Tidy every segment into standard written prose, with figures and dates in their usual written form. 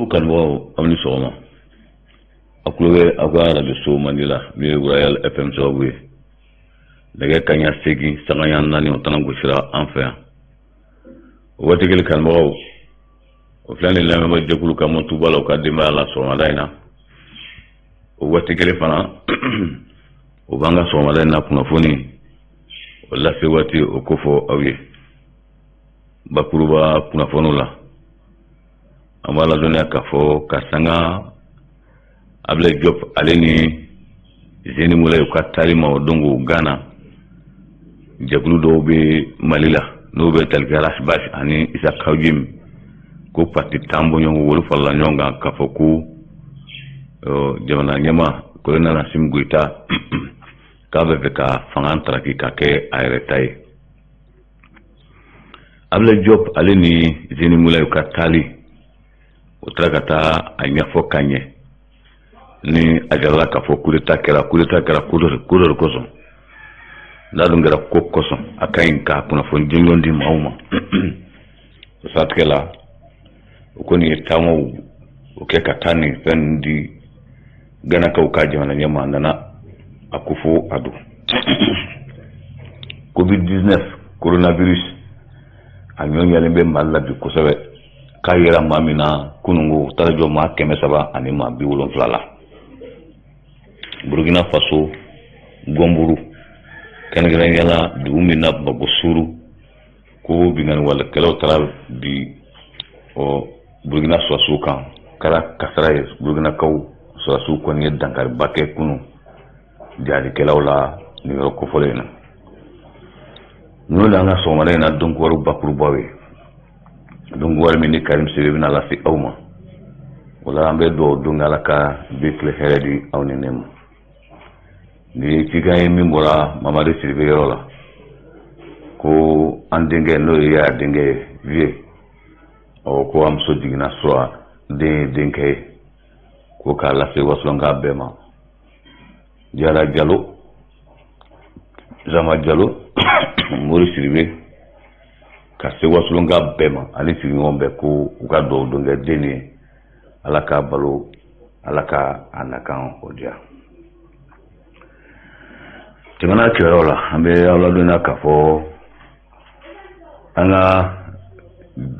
Sababu kanubagaw, aw ni sɔgɔma. A tulo bɛ aw ka arajo mandi la min ye Royal FM sababu ye. Nɛgɛ kaɲa 8 sanga 4, o tana gosira an fɛ yan o waati kelen. Kanubagaw, o filɛ ni lamɛnbaa jɛkulu ka mɔtuba la u ka denbaya la sɔgɔmada in na. O waati kelen fana, o b'an ka sɔgɔmada in na kunnafoni o lase waati o kofɔ aw ye. Bakuruba kunnafoniw la, an b'a ladɔnniya k'a fɔ ka sanga Ablaye Diop ale ni Zeni Mulayi u ka taali ma o don ko Gana, jɛkulu dɔw bɛ Mali la n'o bɛ tali kɛ Ras Bath ani Isa Kaw Jim, ko parti 10 bɔɲɔgɔnko olu farala ɲɔgɔn kan k'a fɔ ko jamana ɲɛmaa colonel Assimi Goïta k'a bɛ fɛ ka fanga taraki ka kɛ a yɛrɛ ta ye. Ablaye Diop ale ni Zeni Mulayi ka taali, o taara ka taa a ɲɛfɔ ka ɲɛ ni a jirala k'a fɔ coup d'état kɛra. Coup d'état kɛra ko dɔ de kosɔn. N'a dun kɛra ko kosɔn, a ka ɲi ka kunnafoni jɔnjɔn di maaw ma. O siratigɛ la, o kɔni ye taamaw o kɛ ka taa nin fɛn ninnu di Ganakaw ka jamana ɲɛmaa Nana Akufo Addo. Covid 19, coronavirus, a ɲɔ ɲalen bɛ Mali la bi kosɛbɛ. K'a yera maa min na kununko, taara jɔ maa 370 la. Burukina Faso, Gɔnburu, kɛrɛnkɛrɛnnenya la dugu min na Bamakɔ Suru, ko binkanni walekɛlaw taara bi ɔ Burukina sɔrɔdasiw kan, kɛra kasara ye. Burukinakaw sɔrɔdasiw kɔni ye dankariba kɛ kunun jihadikɛlaw la nin yɔrɔ kofɔlen in na. Ninnu de an ka sɔgɔmada in na donkibaru bakurubaw ye, donkibaru min ni Karim Sidibe bɛna lase aw ma. O la, an bɛ dugawu don Ala ka bi tile hɛrɛ di aw ni ne ma. Nin ye cikan ye min bɔra Mamadu Sidibe yɔrɔ la, ko an denkɛ, n'o ye Yaya denkɛ ye, Vieux ɔ, ko a muso jiginna sura, den ye denkɛ ye, ko k'a lase wasolonka bɛɛ ma, Jara Jalo, Zama Jalo, Mori Sidibe, ka se wasolonka bɛɛ ma ani sigiɲɔgɔn bɛɛ, ko u ka dugawu don kɛ den ye, Ala k'a balo, Ala ka a nakan o diya. Jamana kibaruyaw la, an bɛ aw ladɔnniya k'a fɔ an ka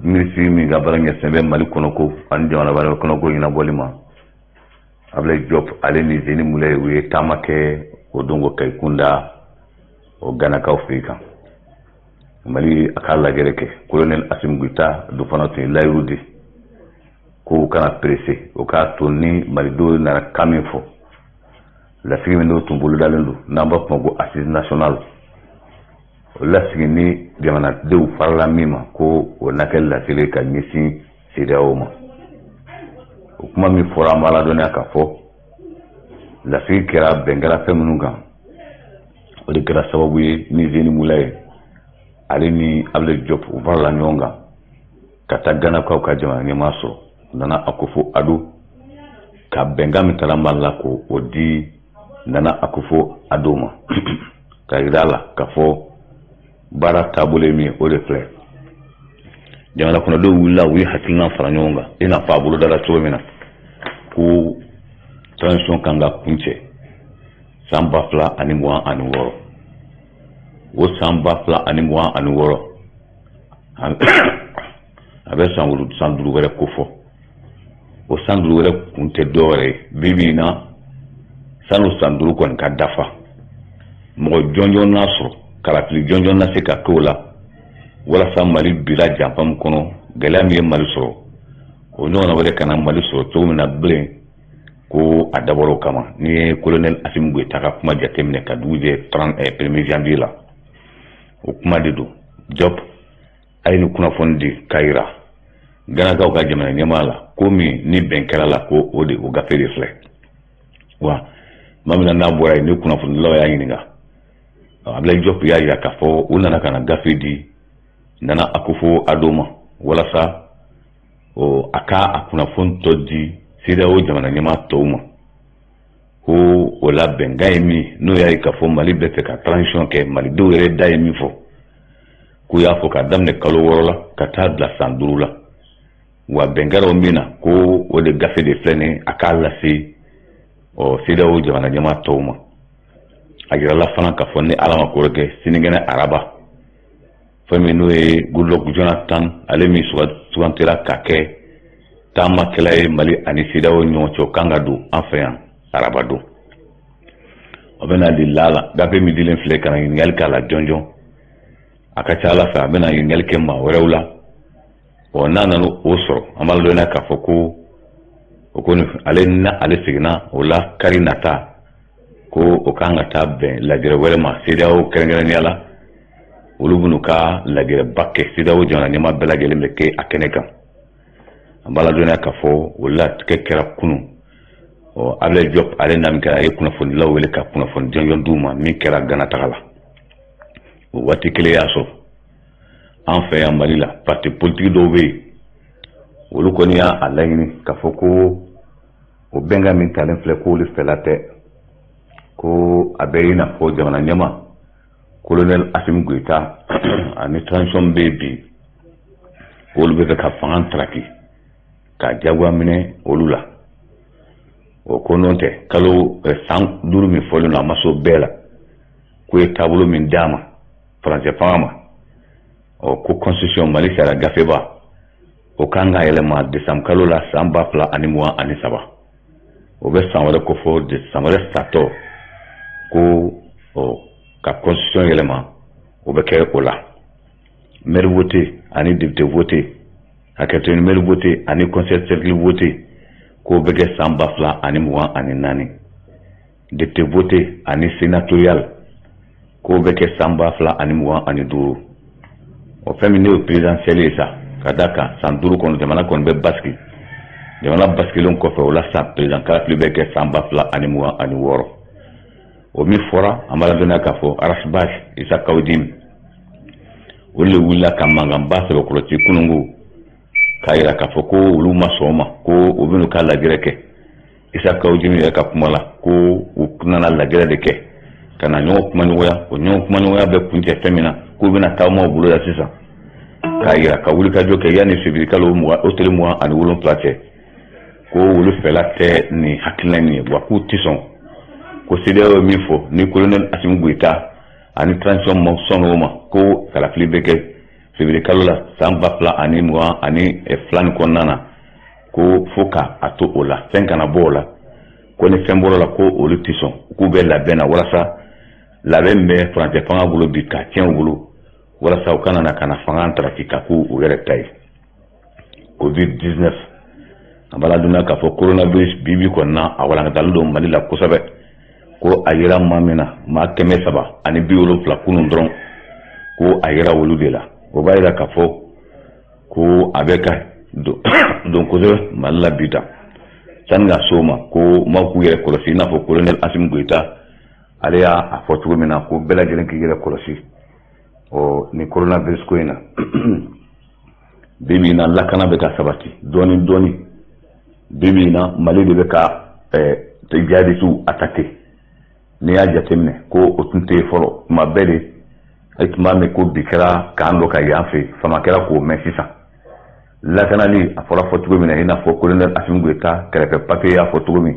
minisiri min ka baara ɲɛsinnen bɛ Mali kɔnɔko ani jamana wɛrɛ kɔnɔko ɲɛnabɔli ma, Ablaye Diop, ale ni Zeni Mulayi, u ye taama kɛ o don ko Kayi kunda o Ganakaw fɛ yen kan Mali a ka lajɛrɛ kɛ. Colonel Assimi Goïta dun fana tun ye layiru di ko u kana pressé, o k'a to ni malidenw nana kan min fɔ, lasigi min n'o tun bolodalen don, n'an b'a fɔ ma ko assise nationale, o lasigi ni jamanadenw farala min ma, ko o na kɛ laseli ka ɲɛsin CEDEAO ma. O kuma min fɔra, an b'a ladɔnniya k'a fɔ lasigi kɛra, bɛn kɛra fɛn minnu kan, o de kɛra sababu ye ni Zeni Mulayi ale ni Ablaye Diop u farala ɲɔgɔn kan ka taa Ganakaw ka jamana ɲɛmaa sɔrɔ Nana Akufo Addo, ka bɛnkan min taara Mali la, ko o di Nana Akufo Addo ma, ka yira a la k'a fɔ baara taabolo ye min ye, o de filɛ. Jamana kɔnɔdenw wulila, u ye hakilina fara ɲɔgɔn kan i n'a fɔ a bolodara cogo min na, ko transition kan ka kuncɛ san 2026. O san 2026, a bɛ san 5 wɛrɛ ko fɔ. O san 5 wɛrɛ kun tɛ dɔwɛrɛ ye bi bi in na, san'o san 5 kɔni ka dafa, mɔgɔ jɔnjɔn n'a sɔrɔ kalafili jɔnjɔn na se ka k'o la, walasa Mali bila janfa min kɔnɔ, gɛlɛya min ye Mali sɔrɔ, o ɲɔgɔnna wɛrɛ kana Mali sɔrɔ cogo min na bilen. Ko a dabɔra o kama. N'i ye colonel Assimi Goïta ka kuma jateminɛ ka dugu jɛ 1er janvier la, o kuma de don. Diop a ye nin kunnafoni di k'a yira Ganakaw ka jamana ɲɛmaa la, ko min ni bɛn kɛra la, ko o de o gafe de filɛ. Wa tuma min na n'a bɔra yen, ni kunnafonidilaw y'a ɲininka, Ablaye Diop y'a yira k'a fɔ u nana ka na gafe di Nana Akufo Addo ma, walasa o a ka a kunnafoni tɔ di CEDEAO jamana ɲɛmaa tɔw ma, ko o la bɛnkan ye min, n'o y'a ye k'a fɔ Mali bɛ fɛ ka transition kɛ, malidenw yɛrɛ da ye min fɔ, k'u y'a fɔ k'a daminɛ kalo 6 la ka taa bila san 5 la. Wa bɛn kɛra o min na, ko o de gafe de filɛ nin a k'a lase ɔ CEDEAO jamana ɲɛmaa tɔw ma. A yirala fana k'a fɔ ni Ala ma ko wɛrɛ kɛ, sinikɛnɛ araba, fɛn min n'o ye Goodluck Jonathan, ale min sugantira ka kɛ taamakɛla ye Mali ani CEDEAO ɲɔgɔn cɛ, o kan ka don an fɛ yan araba don. O bɛna di la gafe min dilen filɛ ka na ɲininkali k'a la jɔnjɔn. A ka ca Ala fɛ, a bɛna ɲininkali kɛ maa wɛrɛw la. Ɔ, n'a nana o sɔrɔ, an b'a ladɔnniya k'a fɔ ko o ko ale na ale seginna o la kari nata, ko o kan ka taa bɛn lajɛrɛ wɛrɛ ma CEDEAO kɛrɛnkɛrɛnnenya la. Olu bɛn'u ka lajɛrɛba kɛ, CEDEAO jamana ɲɛmaa bɛɛ lajɛlen bɛ kɛ a kɛnɛ kan. An b'a ladɔnniya k'a fɔ o latigɛ kɛra kunun. Ɔ, Ablaye Diop, ale na min kɛra, a ye kunnafonidilaw wele ka kunnafoni jɔnjɔn d'u ma min kɛra Gana taga la. O waati kelen y'a sɔrɔ an fɛ yan Mali la, parti politique dɔw bɛ yen, olu kɔni y'a laɲini k'a fɔ ko o bɛnkan min talen filɛ, k'olu fɛla tɛ, ko a bɛ i n'a fɔ jamana ɲɛmaa colonel Assimi Goïta ani transition bɛ yen bi, olu bɛ fɛ ka fanga taraki ka jagoya minɛ olu la. O ko n'o tɛ, kalo san 5 min fɔlen don, a ma s'o bɛɛ la. K'u ye taabolo min d'a ma furancɛ fanga ma, ɔ, ko constitution, Mali sariya gafeba, o kan ka yɛlɛma décembre kalo la san 2023. O bɛ san wɛrɛ kofɔ, san wɛrɛ satɔ, ko ɔ ka constitution yɛlɛma, o bɛ kɛ o la. Maire voté ani député voté, hakɛto, ni maire voté ani conseil cercle voté, k'o bɛ kɛ san 2024. Député voté ani sénatorial, k'o bɛ kɛ san 2025. O fɛn min n'o ye présidentiel ye sa, ka da kan san 5 kɔnɔ jamana kɔni bɛ basigi. Jamana basigilen kɔfɛ, o la sa, président kalafili bɛ kɛ san 2026. O min fɔra, an b'a ladɔnniya k'a fɔ Ras Bath, Issa Kaou Djim, olu de wulila ka mankanba sɛbɛkɔrɔ ci kununko, k'a yira k'a fɔ ko olu ma sɔn o ma, ko u bɛn'u ka lajɛrɛ kɛ. Issa Kaou Djim yɛrɛ ka kuma la, ko u nana lajɛrɛ de kɛ ka na ɲɔgɔn kumaɲɔgɔnya. O ɲɔgɔn kumaɲɔgɔnya bɛ kuncɛ fɛn min na, k'u bɛna taamaw boloda sisan k'a yira ka wulikajɔ kɛ yanni février kalo 20, o tile 27 cɛ, ko olu fɛla tɛ nin hakilina in ye, wa k'u tɛ sɔn ko CEDEAO ye min fɔ ni colonel Assimi Goïta ani transition ma sɔn o ma, ko kalafili bɛ kɛ février kalo la san 2022 nin kɔnɔna na, ko fo ka a to o la, fɛn kana bɔ o la, ko ni fɛn bɔra la, ko olu tɛ sɔn, k'u bɛ labɛn na walasa labɛn min bɛ furancɛ fanga bolo bi ka tiɲɛ u bolo, walasa u kana na ka na fanga taraki ka k'u yɛrɛ ta ye. Covid 19, a b'a ladɔnniya k'a fɔ coronavirus bi bi kɔni na, a walankatalen don Mali la kosɛbɛ, ko a yera maa min na, maa 370 kunun dɔrɔn, ko a yera olu de la. O b'a yira k'a fɔ ko a bɛ ka don kosɛbɛ Mali la bi ta. Sani ka s'o ma, ko maaw k'u yɛrɛ kɔlɔsi, i n'a fɔ colonel Assimi Goïta ale y'a fɔ cogo min na, ko bɛɛ lajɛlen k'i yɛrɛ kɔlɔsi ɔ nin coronavirus ko in na. Bi bi in na, lakana bɛ ka sabati dɔɔni dɔɔni. Bi bi in na, Mali de bɛ ka jihadisiw attaquer. N'i y'a jateminɛ, ko o tun tɛ yen fɔlɔ. Tuma bɛɛ de e tun b'a mɛn ko bi kɛra kan dɔ ka yan fɛ, fama kɛra k'o mɛn. Sisan lakanali, a fɔra fɔ cogo min na, i n'a fɔ colonel Assimi Goïta kɛrɛfɛ papier y'a fɔ cogo min,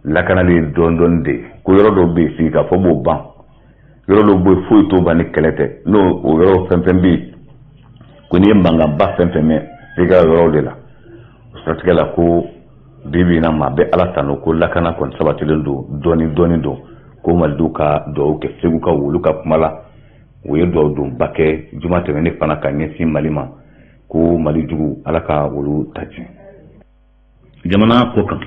lakanali ye dɔɔni dɔɔni de ye, ko yɔrɔ dɔw bɛ yen, sigikafɔ b'o ban, yɔrɔ dɔw bɛ yen, foyi t'o ban ni kɛlɛ tɛ. N'o o yɔrɔ fɛn fɛn bɛ yen, ko n'i ye mankanba fɛn fɛn mɛn, f'i ka yɔrɔw de la. O siratigɛ la, ko bi bi in na, maa bɛ Ala tanu ko lakana kɔni sabatilen don dɔɔni dɔɔni don, ko malidenw ka dugawu kɛ. Segu ka olu ka kuma la, u ye dugawu donba kɛ juma tɛmɛnen fana ka ɲɛsin Mali ma, ko Mali jugu, Ala ka olu ta tiɲɛ. Jamana ko kan,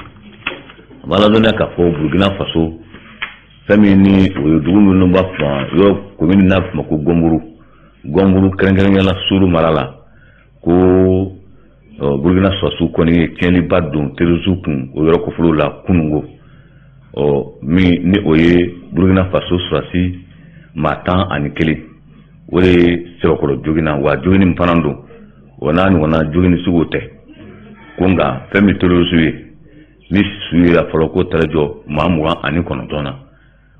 a b'a ladɔnniya k'a fɔ Burukina Faso, fɛn min ni o ye dugu minnu b'a fɔ yɔrɔ commune n'a fɔ ma ko Gɔnburu, Gɔnburu kɛrɛnkɛrɛnnenya la Suru mara la, ko Burukina sɔrɔdasiw kɔni ye tiɲɛniba don terroriste kun o yɔrɔ kofɔlenw la kununko. Ɔ, min ni o ye Burukina Faso sɔrɔdasi maa 11, o de ye sɛbɛkɔrɔ joginna, wa jogini min fana don, o n'a ɲɔgɔnna jogini sugu tɛ. Ko nka fɛn min terroriste ye ni su ye, a fɔlɔ ko taara jɔ maa 29 na,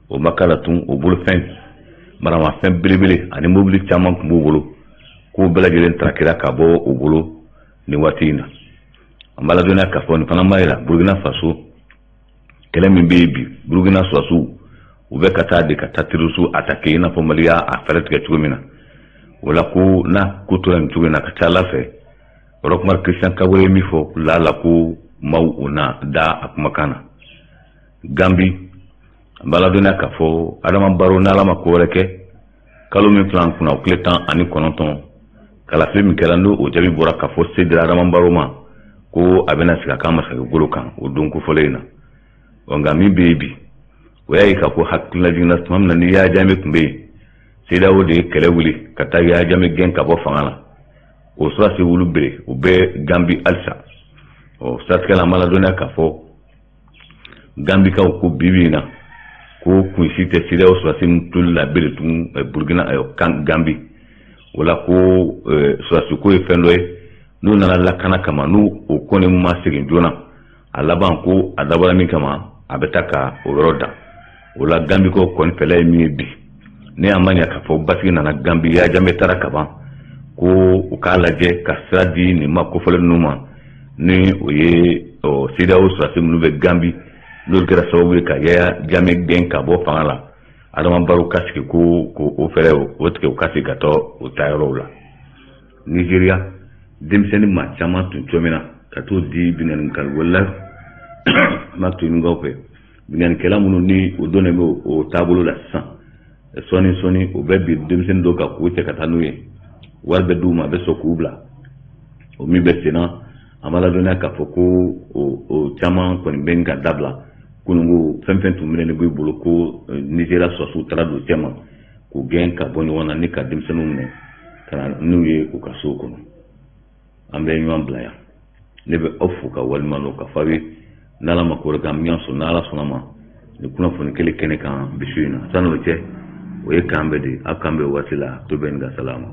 o ma k'a la tun. O bolofɛn maramafɛn belebele ani mobili caman tun b'u bolo, k'o bɛɛ lajɛlen tarakira ka bɔ u bolo nin waati in na. An b'a ladɔnniya k'a fɔ nin fana b'a jira Burukina Faso kɛlɛ min bɛ yen bi, Burukina sɔrɔdasiw u bɛ ka taa de ka taa terroriste attaquer i n'a fɔ Mali y'a fɛɛrɛ tigɛ cogo min na. O la ko n'a ko tora nin cogo in na, ka ca Ala fɛ, Roch Marc Christian Kaboré ye min fɔ la ko maaw u na da a kumakan na. Gambi, an b'a ladɔnniya k'a fɔ Adama Baro, n'Ala ma ko wɛrɛ kɛ, kalo min filɛ an kunna, o tile 19, kalafili min kɛra, n'o o jaabi bɔra k'a fɔ se dira Adama Baro ma, ko a bɛna sigi a ka masakɛ golo kan o don kofɔlen in na. Ɔ nka min bɛ yen bi, o y'a ye k'a fɔ hakilila jiginna tuma min na ni Yaya Jame tun bɛ yen, CEDEAO de ye kɛlɛ wuli ka taa Yaya Jame gɛn ka bɔ fanga la. O sɔrɔdasi wulu bere u bɛ Gambi halisa. Ɔ siratigɛ la, an b'a ladɔnniya k'a fɔ Gambikaw ko bi bi in na ko kunsi tɛ CEDEAO sɔrɔdasi min toli la bere tugun Burukina Gambi. O la ko sɔrɔdasi ko ye fɛn dɔ ye n'u nana lakana kama, n'u o kɔni ma segin joona, a laban ko a dabɔra min kama, a bɛ taa ka o yɔrɔ dan. O la Gambikaw kɔni fɛla ye min ye bi, ne a ma ɲɛ k'a fɔ basigi nana Gambi, Yaya Jame taara kaban, ko u k'a lajɛ ka sira di nin ma kofɔlen ninnu ma, ni o ye CEDEAO sɔrɔdasi minnu bɛ Gambi, n'olu kɛra sababu ye ka Yaya Jame gɛn ka bɔ fanga la, Adama Baro ka sigi ko o fɛɛrɛ o tigɛ, u ka sigi ka taa o taayɔrɔw la. Nizeriya, denmisɛnnin maa caman tun cɔmina ka t'o di binkannikɛla n'a toɲɔgɔnw fɛ, binkannikɛla minnu ni o donnen bɛ o taabolo la sisan. Sɔɔni sɔɔni o bɛ bin denmisɛnnin dɔw kan k'u cɛ ka taa n'u ye, wari bɛ d'u ma, a bɛ sɔn k'u bila. O min bɛ sen na, an b'a ladɔnniya k'a fɔ ko o caman kɔni bɛ ka dabila kununko. Fɛn fɛn tun minɛnen b'u bolo, ko Nizeriya sɔrɔdasiw taara don cɛ ma k'u gɛn ka bɔ ɲɔgɔn na ni ka denmisɛnninw minɛ ka na n'u ye u ka sow kɔnɔ. An bɛ ɲɔgɔn bila yan. Ne bɛ aw fo ka walima dɔn ka fɔ aw ye, n'Ala ma ko wɛrɛ kɛ, an bɛ ɲɔgɔn sɔrɔ n'Ala sɔnna ma ni kunnafoni kelen kɛnɛ kan bi su in na. Sanni o cɛ, o ye k'an bɛɛ de, aw k'an bɛn waati la to bɛ nin ka salama.